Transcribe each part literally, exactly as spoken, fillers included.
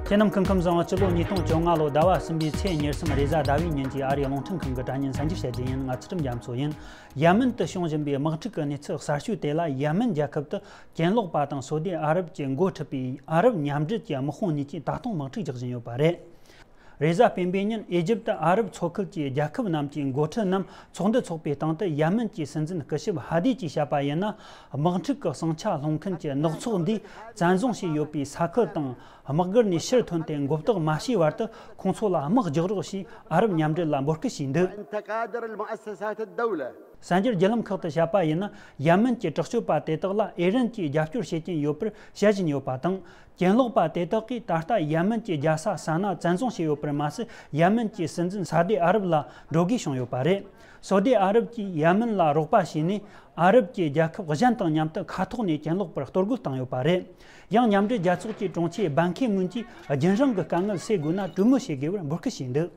ཁྱེད་རྣམས་སྐུ་ཁམས་བཟང་བ། སྤྱི་ལོ་ཉིས་སྟོང་བཅོ་ལྔ་ལོ་ཟླ་བ་གསུམ་པའི་ཚེས་ཉེར་གསུམ་རེས་གཟའ་ཟླ་བའི་ཉིན་གྱི་ཨ་རིའི་རླུང་འཕྲིན་ཁང་གི་དྲ་བརྙན་གསར་འགྱུར་བཤད་རྒྱུ་ཡིན། ང་ཚུལ་ཁྲིམས་རྒྱ་མཚོ་ཡིན། ཡ་མན་དུ་བྱུང་བཞིན་པའི་དམག་འཁྲུག་གི་གནས་ཚུལ་གསར་ཤོས་དེ་ལ། ཡ་མན་རྒྱལ་ཁབ་ཏུ་གྱེན་ལོག་པ་དང་སོ་ཏི་ཨ་རབ་ཀྱིས་འགོ་ཁྲིད་པའི་ཨ་རབ་མཉམ་འབྲེལ་གྱི་དམག་དཔུང་གཉིས་ཀྱིས་ད་དུང་དམག་འཁྲུག་རྒྱག་བཞིན་ཡོད་པ་རེད། རེས་གཟའ་སྤེན་པའི་ཉིན་ཨེ་ཇིབ་ཏུ་ཨ་རབ་མཚོ་ཁུལ་གྱི་རྒྱལ་ཁབ་རྣམས་ཀྱི་འགོ་ཁྲིད་རྣམས་ཚོགས་འདུ་འཚོགས་པའི་སྟེང་དུ། ཡ་མན་གྱི་སྲིད་འཛིན་སྐུ་ཞབས་ཧ་དི་གྱིས་བཤད་པ་ཡིན་ན། དམག་འཁྲུག་གི་ཟིང་ཆ་སློང་མཁན་གྱི་ནག་ཚོགས་འདིས་བཙན་བཟུང་བྱས་ཡོད་པའི་ས་ཁུལ་དང་། དམག་སྒར་ནས་ཕྱིར་ཐོན་ཏེ། མགོ་བཏགས་མ་བྱས་བར་དུ་ཁོང་ཚོ་ལ་དམག་རྒྱག་རོགས་ཞེས་ཨ་རབ་མཉམ་འབྲེལ་ལ་འབོད་སྐུལ་བྱས་འདུག་གསར་འགྱུར་བརྒྱུད་ལམ་ཁག་ཏུ་བཤད་པ་ཡིན་ན། ཡ་མན་གྱི་དྲག་སྤྱོད་པ་དེ་དག་ལ་ཨེ་རན་གྱིས་རྒྱབ་སྐྱོར་བྱེད་ཀྱིན་ཡོད་པར་བཤད་བཞིན་ཡོད་པ་དང་། གྱེན་ལོག་པ་དེ་དག་གིས་ད་ལྟ་ཡ་མན་གྱི་རྒྱལ་ས་ས་ན་བཙན་བཟུང་བྱས་ཡོད་པར་མ་ཟད། ཡ་མན་གྱི་སྲིད་འཛིན་ས་དི་ཨ་རབ་ལ་འགྲོ་དགོས་བྱུང་ཡོད་པ་རེད། སོ་དི་ཨ་རབ་ཀྱིས་ཡ་མན་ལ་རོགས་པ་བྱས་ནས། ཨ་རབ་ཀྱི་རྒྱལ་ཁབ་གཞན་དང་མཉམ་དུ་མཁའ་ཐོག་ནས་གྱེན་ལོག་པར་གཏོར་རྒོལ་བཏང་ཡོད་པ་རེད། ཡང་མཉམ་འབྲེལ་རྒྱལ་ཚོགས་ཀྱི་དྲུང་ཆེ་བན་ཁི་མུན་གྱིས་རྒྱུན་རིང་གི་དཀའ་ངལ་སེལ་དགོས་ན་གྲོས་མོལ་བྱེད་དགོས་པར་འབོད་སྐུལ་བྱས་འདུག་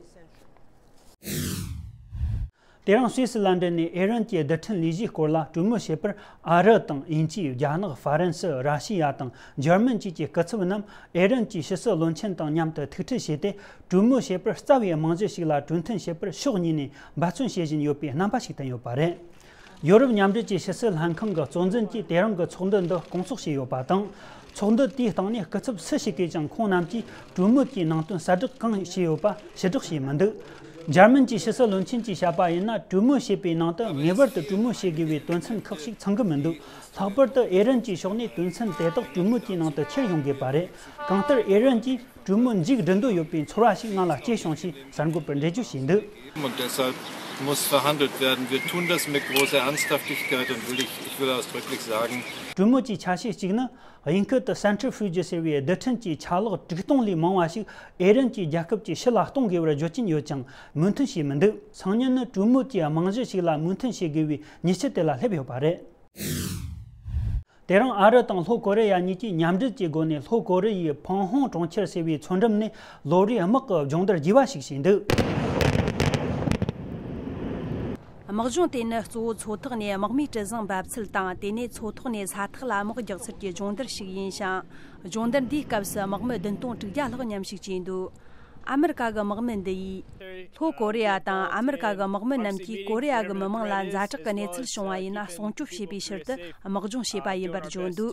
དེ་རིང་སུད་སི་ལ་འབྲེལ་ནས་ཨེ་རན་གྱི་རྡུལ་ཕྲན་ལས་གཞིའི་སྐོར་ལ་གྲོས་མོལ་བྱེད་པར། ཨ་རི་དང་དབྱིན་ཇི། རྒྱ་ནག་ཧྥ་རན་སི། ར་ཤི་ཡ་དང་འཇར་མན་བཅས་ཀྱི་སྐུ་ཚབ་རྣམས་ཨེ་རན་གྱི་ཕྱི་སྲིད་བློན་ཆེན་དང་མཉམ་དུ་ཐུག་འཕྲད་བྱས་ཏེ། གྲོས་མོལ་བྱེད་པར་རྩ་བའི་རྨང་གཞི་ཞིག་ལ་གྲོས་མཐུན་བྱེད་པར་ཕྱོགས་གཉིས་ནས་འབད་བརྩོན་བྱེད་བཞིན་ཡོད་པའི་རྣམ་པ་ཞིག་བསྟན་ཡོད་པ་རེད། ཡོ་རོབ་མཉམ་འབྲེལ་གྱི་ཕྱི་སྲིད་ལྷན་ཁང་གི་གཙོ་འཛིན་གྱིས་དེ་རིང་གི་ཚོགས་འདུ་འདི་སྐོང་ཚོགས་བྱས་ཡོད་པ་དང་། ཚོགས་འདུ་དེའི་སྟེང་ནས་སྐུ་ཚབ་སུ་ཞིག་གིས་ཀྱང་ཁོང་རྣམས་ཀྱིས་གྲོས་མོལ་གྱི་ནང་དོན་གསལ་བསྒྲགས་གང་བྱས་ཡོད་པ་ཕྱིར་བསྒྲགས་བྱས་མི་འདུག་འཇར་མན་གྱི་ཕྱི་སྲིད་བློན་ཆེན་གྱིས་བཤད་པ་ཡིན་ན། གྲོས་མོལ་བྱེད་པའི་ནང་དུ་ངེས་པར་དུ་གྲོས་མོལ་བྱེད་དགོས་པའི་དོན་ཚན་ཁག་ཞིག་ཚང་གི་མི་འདུག་ལྷག་པར་དུ་ཨེ་རན་གྱི་ཕྱོགས་ནས་དོན་ཚན་དེ་དག་གྲོས་མོལ་གྱི་ནང་དུ་ཁྱེར་ཡོང་དགོས་པ་རེད། གང་ལྟར་ཨེ་རན་གྱིས་གྲོས་མོལ་མཇུག་སྒྲིལ་འདོད་ཡོད་པའི་ཚོར་བ་ཞིག་ང་ལ་སྐྱེས་བྱུང་ཞེས་གསར་འགོད་པར་འགྲེལ་བརྗོད་བྱས་འདུག Und deshalb muss verhandelt werden. Wir tun das mit großer Ernsthaftigkeit und will ich, ich will ausdrücklich sagen, གྲོས་མོལ་གྱི་ཆ་ཤས་གཅིག་ནི། དབྱིན་སྐད་དུ་Centrifuge ཟེར་བའི་རྡུལ་ཕྲན་གྱི་ཆ་ལག་དྲུག་སྟོང་ལས་མང་བ་ཞིག་ཨེ་རན་གྱི་རྒྱལ་ཁབ་ཀྱི་ཕྱི་ལ་གཏོང་དགོས་པར་བརྗོད་ཀྱིན་ཡོད་ཀྱང་མོས་མཐུན་བྱས་མི་འདུག་སང་ཉིན་ནི་གྲོས་མོལ་གྱི་རྨང་གཞི་ཞིག་ལ་མོས་མཐུན་བྱེད་དགོས་པའི་ཉེས་ཆད་དེ་ལ་སླེབས་ཡོད་པ་རེད། དེ་རིང་ཨ་རི་དང་ལྷོ་ཀོ་རི་ཡ་གཉིས་ཀྱིས་མཉམ་འབྲེལ་གྱི་སྒོ་ནས་ལྷོ་ཀོ་རི་ཡའི་ཕུང་ཧོང་གྲོང་ཁྱེར་ཟེར་བའི་མཚོ་འགྲམ་ནས་ལོ་རེའི་དམག་གི་སྦྱོང་བརྡར་རྒྱས་པ་ཞིག་བྱས་འདུག་དམག་སྦྱོང་དེ་ནི་གཙོ་བོ་མཚོ་ཐོག་ནས་དམག་མིའི་གྲུ་གཟིངས་འབབ་ཚུལ་དང་། དེ་ནས་མཚོ་ཐོག་ནས་ས་ཐག་ལ་དམག་རྒྱག་ཚུལ་གྱི་སྦྱོང་བརྡར་ཞིག་ཡིན་ཞིང་། སྦྱོང་བརྡར་འདིའི་སྐབས་སུ་དམག་མི་བདུན་སྟོང་དྲུག་བརྒྱ་ལྷག་མཉམ་ཞུགས་བྱས་འདུག་ཨ་མི་རི་ཀ་གི་དམག་མི་འདི་ཡིས། ལྷོ་ཀོ་རི་ཡ་དང་ཨ་མི་རི་ཀ་གི་དམག་མི་རྣམས་ཀྱིས་ཀོ་རི་ཡ་གི་མི་དམངས་ལ་ཛ་དྲག་གི་གནས་ཚུལ་བྱུང་བ་ཡིན་ན་སྲུང་སྐྱོབ་བྱེད་པའི་ཕྱིར་དུ་དམག་སྦྱོང་བྱས་པ་ཡིན་པར་བརྗོད་འདུག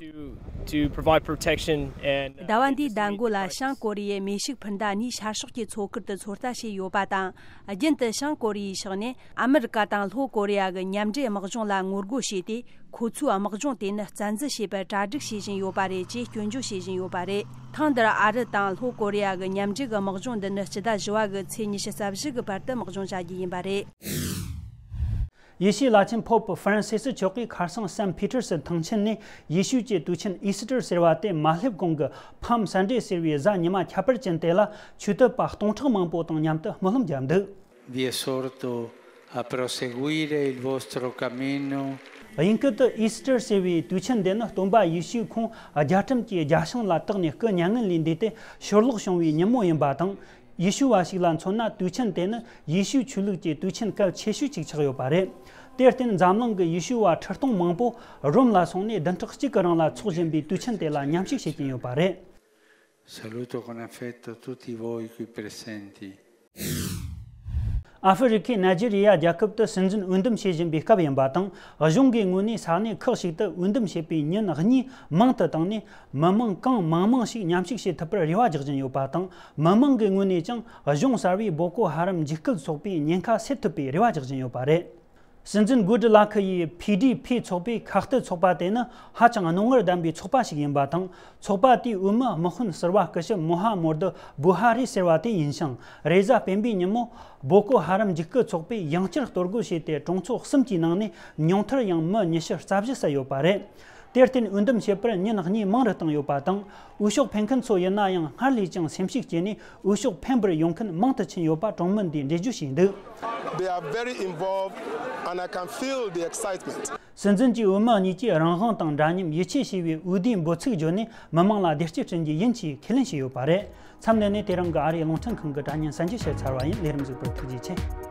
to provide protection and ཟླ་བ་འདིའི་ཟླ་མགོ་ལ་བྱང་ཀོ་རི་ཡའི་མེ་ཤུགས་འཕུར་མདའ་གཉིས་ཤར་ཕྱོགས་ཀྱི་མཚོ་ཁུལ་དུ་ཚོད་ལྟ་བྱས་ཡོད་པ་དང་། རྒྱུན་དུ་བྱང་ཀོ་རི་ཡའི་ཕྱོགས་ནས་ཨ་མི་རི་ཀ་དང་ལྷོ་ཀོ་རི་ཡ་གི་མཉམ་འབྲེལ་དམག་སྦྱོང་ལ་ངོ་རྒོལ་བྱས་ཏེ། ཁོ་ཚོའི་དམག་སྦྱོང་དེ་ནི་བཙན་འཛུལ་བྱས་པར་གྲ་སྒྲིག་བྱེད་བཞིན་ཡོད་པ་རེད་ཅེས་སྐྱོན་བརྗོད་བྱེད་བཞིན་ཡོད་པ་རེད། ཐེངས་འདིར་ཨ་རི་དང་ལྷོ་ཀོ་རི་ཡ་གི་མཉམ་འབྲེལ་གྱི་དམག་སྦྱོང་འདི་ནི་སྤྱི་ཟླ་བཞི་བ་གི་ཚེས་ཉི་ཤུ་རྩ་བཞི་གི་བར་དུ་དམག་སྦྱོང་བྱ་རྒྱུ་ཡིན་པ་རེད། ཡེ་ཤུའི་བླ་ཆེན་Pope Francis མཆོག་གིས་ཁ་སང་Saint Peter's མཐིང་ཆེན་ནས་ཡེ་ཤུ་གྱི་དུས་ཆེན་Easter ཟེར་བ་དེ་མ་སླེབས་གོང་གི་Palm Sunday ཟེར་བའི་གཟའ་ཉི་མ་ཁྱད་པར་ཅན་དེ་ལ་ཆོས་དད་པ་སྟོང་ཕྲག་མང་པོ་དང་མཉམ་དུ་སྨོན་ལམ་བརྒྱབ་འདུག Vi esorto a proseguire il vostro cammino དབྱིན་སྐད་དུ། Easter ཟེར་བའི་དུས་ཆེན་འདི་ནི་སྟོན་པ་ཡེ་ཤུས་ཁོང་རྒྱ་གྲམ་གྱི་རྒྱ་བྱང་ལ་བཏེགས་ནས་སྐུ་མྱ་ངན་ལས་འདས་ཏེ་ཕྱིར་ལོག་བྱུང་བའི་ཉིན་མོ་ཡིན་པ་དང་། ཡེ་ཤུ་བ་ཞིག་ལ་མཚོན་ན། དུས་ཆེན་དེ་ནི་ཡེ་ཤུའི་ཆོས་ལུགས་ཀྱི་དུས་ཆེན་གལ་ཆེ་ཤོས་ཅིག་ཆགས་ཡོད་པ་རེད། དེར་བརྟེན་འཛམ་གླིང་གི་ཡེ་ཤུ་བ་ཁྲི་སྟོང་མང་པོ་རོམ་ལ་སོང་ནས་བདུན་ཕྲག་གཅིག་གི་རིང་ལ་འཚོགས་བཞིན་པའི་དུས་ཆེན་དེ་ལ་མཉམ་ཞུགས་བྱེད་ཀྱིན་ཡོད་པ་རེད། Saluto con affetto tutti voi qui presenti. ཨ་ཧྥེ་རི་ཁའི་ནཱི་ཇི་རི་ཡ་རྒྱལ་ཁབ་ཏུ་སྲིད་འཛིན་འོས་འདེམས་བྱེད་བཞིན་པའི་སྐབས་ཡིན་པ་དང་། གཞུང་གི་ངོས་ནས་ས་གནས་ཁག་ཞིག་ཏུ་འོས་འདེམས་བྱེད་པའི་ཉིན་གཉིས་མང་དུ་བཏང་ནས། མི་མང་གང་མང་མང་ཞིག་མཉམ་ཞུགས་བྱེད་ཐུབ་པར་རེ་བ་རྒྱག་བཞིན་ཡོད་པ་དང་། མི་མང་གི་ངོས་ནས་ཀྱང་གཞུང་གསར་བས་བོ་ཀོ་ཧ་རམ་འཇིགས་སྐུལ་ཚོགས་པའི་ཉེན་ཁ་སེལ་ཐུབ་པའི་རེ་བ་རྒྱག་བཞིན་ཡོད་པ་རེད། སྲིད་འཛིན་གུ་ཌི་ལག་ཡིས་ཕི་ཌི་ཕི་ཚོགས་པའི་ཁ་གཏད་ཚོགས་པ་དེ་ནི་ཧ་ཅང་རྣོ་ངར་ལྡན་པའི་ཚོགས་པ་ཞིག་ཡིན་པ་དང་། ཚོགས་པ་དེའི་འོས་མི་དམག་དཔོན་ཟུར་པ་སྐུ་ཞབས་མོ་ཧ་མོར་དུ་བུ་ཧ་རི་ཟེར་བ་དེ་ཡིན་ཞིང་། རེས་གཟའ་སྤེན་པའི་ཉིན་མོ་བོ་ཀོ་ཧ་རམ་འཇིགས་སྐུལ་ཚོགས་པས་ཡང་བསྐྱར་གཏོར་རྒོལ་བྱས་ཏེ། གྲོང་ཚོ་གསུམ་གྱི་ནང་ནས་ཉུང་མཐར་ཡང་མི་ཉི་ཤུ་རྩ་བཞི་བསད་ཡོད་པ་རེད། དེར་བརྟེན་འོས་འདེམས་བྱེད་པར་ཉིན་གཉིས་མང་རུ་བཏང་ཡོད་པ་དང་། འོས་ཤོག་འཕེན་མཁན་ཚོ་ཡིན་ན་ཡང་སྔར་ལས་ཀྱང་སེམས་ཤུགས་སྐྱེས་ནས་འོས་ཤོག་འཕེན་པར་ཡོང་མཁན་མང་དུ་ཕྱིན་ཡོད་པ་གྲོང་མི་འདིས་འགྲེལ་བརྗོད་བྱས་འདུག They are very involved and I can feel the excitement. སྲིད་འཛིན་གྱི་འོས་མི་གཉིས་ཀྱིས་རང་དབང་དང་འདྲ་མཉམ་ཡིད་ཆེས་བྱས་པའི་འོས་བསྡུའི་འབོད་ཚིག་བརྗོད་ནས་མི་མང་ལ་བདེ་སྐྱིད་བསྐྲུན་རྒྱུ་ཡིན་ཞེས་ཁས་ལེན་བྱས་ཡོད་པ་རེད། མཚམས་འདི་ནས་དེ་རིང་གི་ཨ་རིའི་རླུང་འཕྲིན་ཁང་གི་དྲ་བརྙན་གསར་འགྱུར་བཤད་ཚར་བ་ཡིན། ལས་རིམ་གཟིགས་པར་ཐུགས་རྗེ་ཆེ།